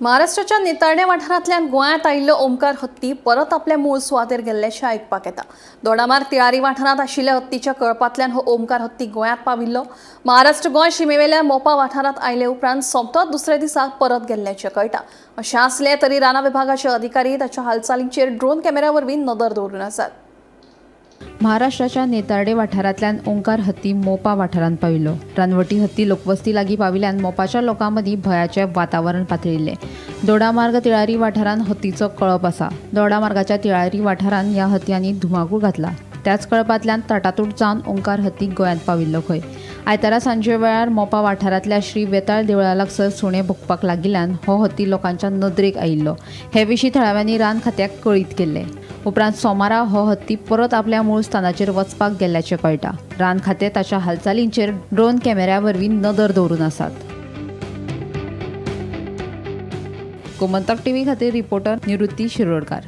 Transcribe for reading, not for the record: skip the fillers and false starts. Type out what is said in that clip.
महाराष्ट्राच्या नेतार्डे वाठारांतल्यान गोंयांत आयिल्लो ओमकार हत्ती परत आपल्या मूळ सुवातेर गेल्ल्याचें आयकपाक येता. दोडामार्ग तिळारी वाठारांत आशिल्ल्या हत्तीच्या कळपांतल्यान हो ओमकार हत्ती गोंयांत पाविल्लो. महाराष्ट्र गोंय शिमेवेल्या मोपा वाठारांत आयले उपरांत सोमतोच दुसऱ्या दिसा परत गेल्ल्याचें कळटा. अशें आसलें तरी राना विभागाचे अधिकारी ताच्या हालचालींचेर ड्रोन कॅमेऱ्या वरवीं नदर दवरून आसात. महाराष्ट्राच्या नेतार्डे वाठारांतल्यान ओंकार हत्ती मोपा वाठारांत पाविल्लो. रानवटी हत्ती लोकवस्ती लागीं पाविल्ल्यान मोपाच्या लोकां मदीं भंयाचें वातावरण पातळिल्लें. दोडामार्ग तिळारी वाठारांत हत्तीचो कळप आसा. दोडामार्गाच्या तिळारी वाठारांत ह्या हत्तयांनी धुमाकूळ घातला. त्याच कळपांतल्यान ताटातूट जावन ओंकार हत्ती गोंयांत पाविल्लो खंय. आयतारा सांजे वेळार मोपा वाठारांतल्या श्री वेताळ देवळा लागसर सुणें भोंकपाक लागिल्ल्यान हो हत्ती लोकांच्या नदरेक आयिल्लो. हे विशीं थळाव्यांनी रान खात्याक कळीत केल्लें. उपरांत सोमारा हो हत्ती परत आपल्या मूळ स्थानाचेर वचपाक गेल्ल्याचें कळटा. रान खातें ताच्या हालचालींचेर ड्रोन कॅमेऱ्या वरवीं नदर दवरून आसात. गोमंतक टीव्ही खातीर रिपोर्टर निवृत्ती शिरोडकार.